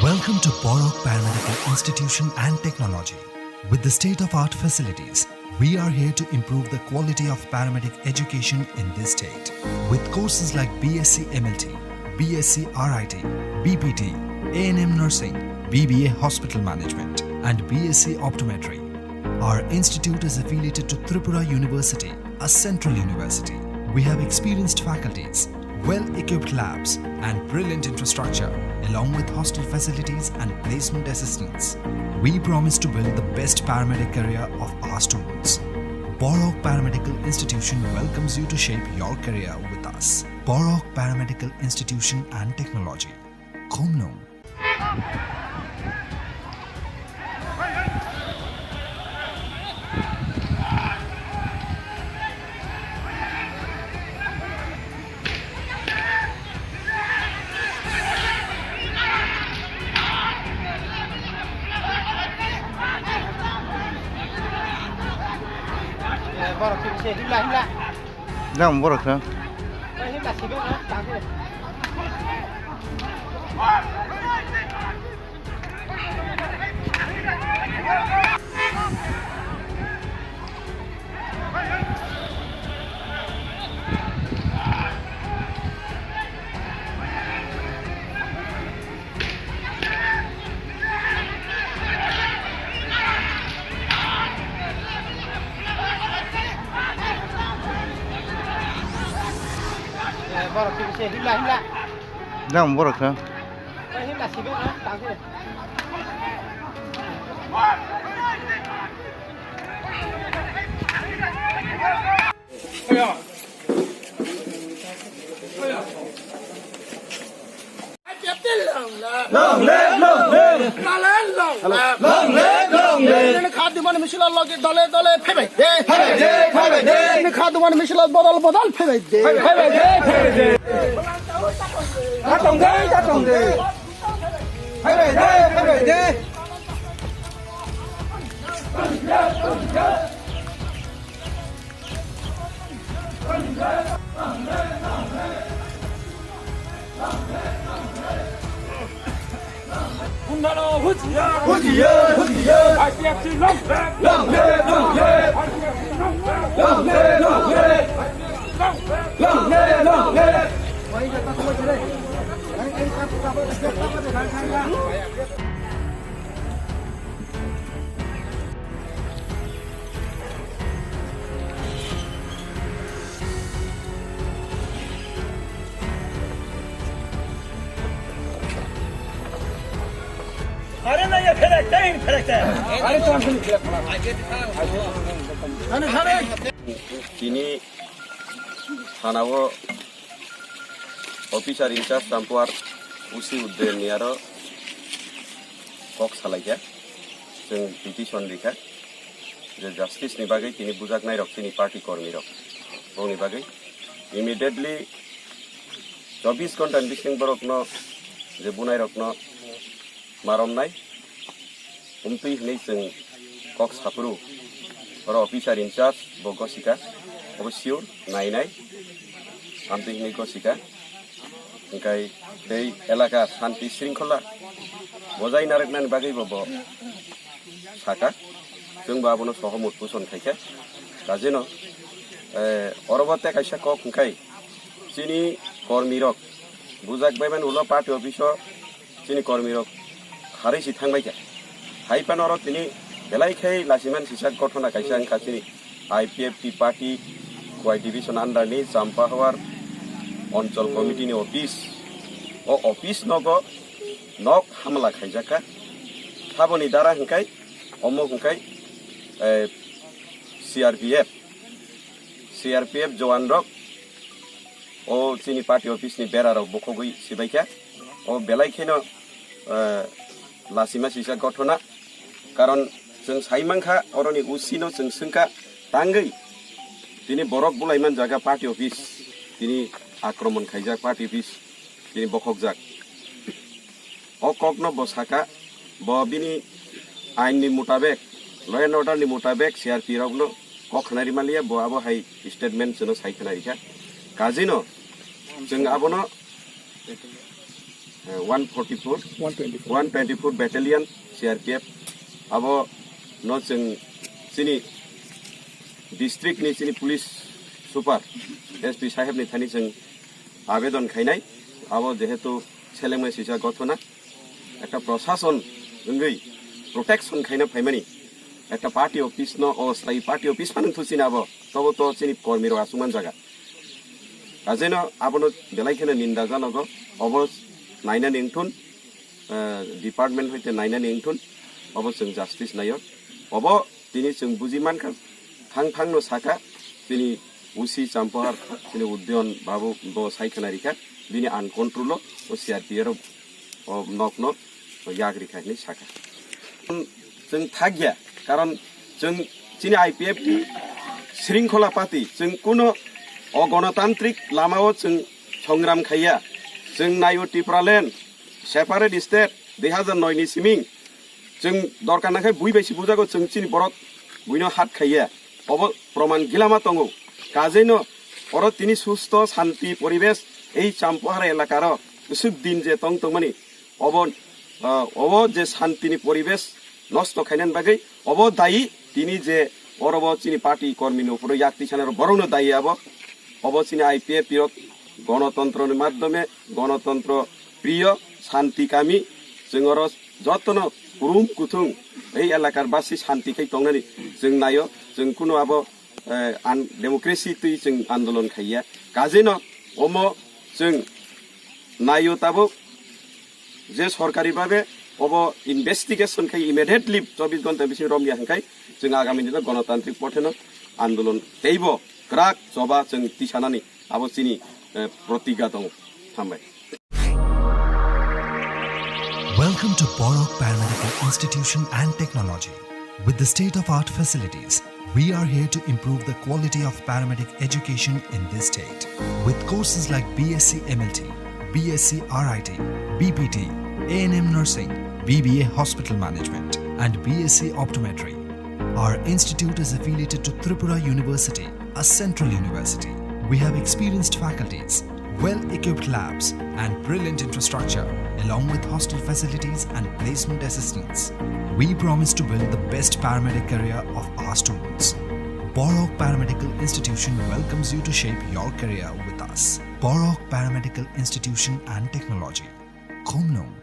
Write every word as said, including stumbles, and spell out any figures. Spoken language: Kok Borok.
Welcome to Borok Paramedical Institution and Technology. With the state-of-art facilities, we are here to improve the quality of paramedic education in this state. With courses like B S c M L T, B S c R I T, B P T, A N M nursing, B B A hospital management, and B S c optometry, our institute is affiliated to Tripura University, a central university. We have experienced faculties, well-equipped labs, and brilliant infrastructure, along with hostel facilities and placement assistance. We promise to build the best paramedic career of our students. Borok Paramedical Institution welcomes you to shape your career with us. Borok Paramedical Institution and Technology. Khumlung. Borok khe se himla himla. Jang borok khe. Himla sibuk no tang khe. Borok khe se himla himla. Jang borok khe. Himla sibuk no tang khe. Long live, long live. Long live, long live. Nini kha dumani misil logi dole dole phaibai de. Phaibai de, phaibai de. Nini kha dumani misil bodol bodol phaibai de. Phaibai de, phaibai de. Tatong de, tatong de. Phaibai de, phaibai de. Gundalo hujiya. Hujiya, hujiya. I P F T long live. Long live, long live. I P F T long live. Long live, long live. Long live, long live. Are na ye phelek, tain phelek te. Are to amsini phelek phala. Are, are. Tini thanao officer in charge Champuar O C Udayan ni aro kok salaikha, chwng petition rikha je justice ni bagwi tini bujaknai rok chini party kormi rok, bongni bagwi immediately chobbish ghonta ni bising borokno je bunai rokno maromnai, umtwi hinwi chwng kok saphuru, oro officer in charge bo gosika, obo sure nainai, amtwi hinwi gosika, hwnkhe tei elaka shanti shringkhola bojai narwknani bagwi bo, bo saka, chwng bo abono sohomot poson khaikha. Kajeno, eh, oro bo tei kaisa kok hwnkhe chini kormi rok bujak baimani ulo party office o chini kormirok harwi si thangbaikha. Hai phano oro tini belai khai lachiman sijak gothona kaisa wngkha chini I P F T party Khowai division under ni Champahawar Anchal committee ni office. O office nogo nok hamla khaijakha. Haboni dara hwnkhe omo hwnkhe, eh, C R P F, C R P F jowan rok o chini party office ni bera rok bukhogwi sibaikha. O belai kheno, eh, lachima sijak gothona. Karon chwng sai mankha, oroni O C no chwng swngkha tangwi tini borok bulaiman jaga party office tini akromon khaijak, party office tini bokhokjak. O kokno bo saka, bo bini ain ni mutabek, law and order ni mutabek C R P rokno kok khna rimaliya, bo abo hai statement chwngno sai khna rikha. Kajino chwng abono Eh, one forty-four, one twenty-four. One twenty-four Battalion C R P F. Abo no chwng chini district ni chini police super S P saheb ni thani chwng abedon khainai. Abo jehetu selengmai sisa gothona, ekta prosason wngwi protection khaina phaimani, ekta party office no o slai party office phano thuchina abo, tobo to chini kormi rok aswk man jaga. Kajeino abono belai kheno ninda janogo, obo nainani wngthun, eh, department hoite nainani wngthun, obo chwng justice naio. Obo tini chwng buji mankha, thang thangno saka, tini O C Champohar, tini Udayan Babu bo sai khna rikha, bini uncontrol o C R P F rok o nokno yak rikha hinwi sakha. Chwng thakya, karon chwng chini I P F T shringkhola party, chwng kuno o gonotantrik lamao chwng songram khaiya. Chwng naio Tipraland separate state dui hazar noi ni siming chwng dorkar nangkhe bui bai si bujago, chwng chini borok buino hat khaiya. Obo proman gilama tongo. Kajeino oro tini susto shanti poribesh ei Champohar elakaro swk din je tong tongmani, obo, ah, obo je shantini poribesh nosto khainani bagwi obo dayi. Tini je oro bo chini party kormi ni uphuru yak tisanai rok borokno dayi abo. Obo chini I P F T rok gonotontro ni madhyome, gonotontro priyo, shanti kami, chwng oro jotono kurum kuthung ei elakar basi shanti khai tongnani chwng naio. Chwng kuno abo, eh, an-, democracy twi chwng andolon khaiya. Kajeino omo chwng naio tabuk je sorkari babe obo investigation khai immediately chobbish ghonta bising romya hwnkhai chwng agami dino gonotantrik potheno andolon teibo kwrak choba chwng tisanani abo chini, eh, protigga tongo. Hambai. Welcome to Borok Paramedical Institution and Technology. With the state-of-art facilities, we are here to improve the quality of paramedic education in this state. With courses like B S c M L T, B S c R I T, B P T, A N M nursing, B B A hospital management, and B S c optometry, our institute is affiliated to Tripura University, a central university. We have experienced faculties, well-equipped labs, and brilliant infrastructure, along with hostel facilities and placement assistance. We promise to build the best paramedic career of our students. Borok Paramedical Institution welcomes you to shape your career with us. Borok Paramedical Institution and Technology. Khumlung,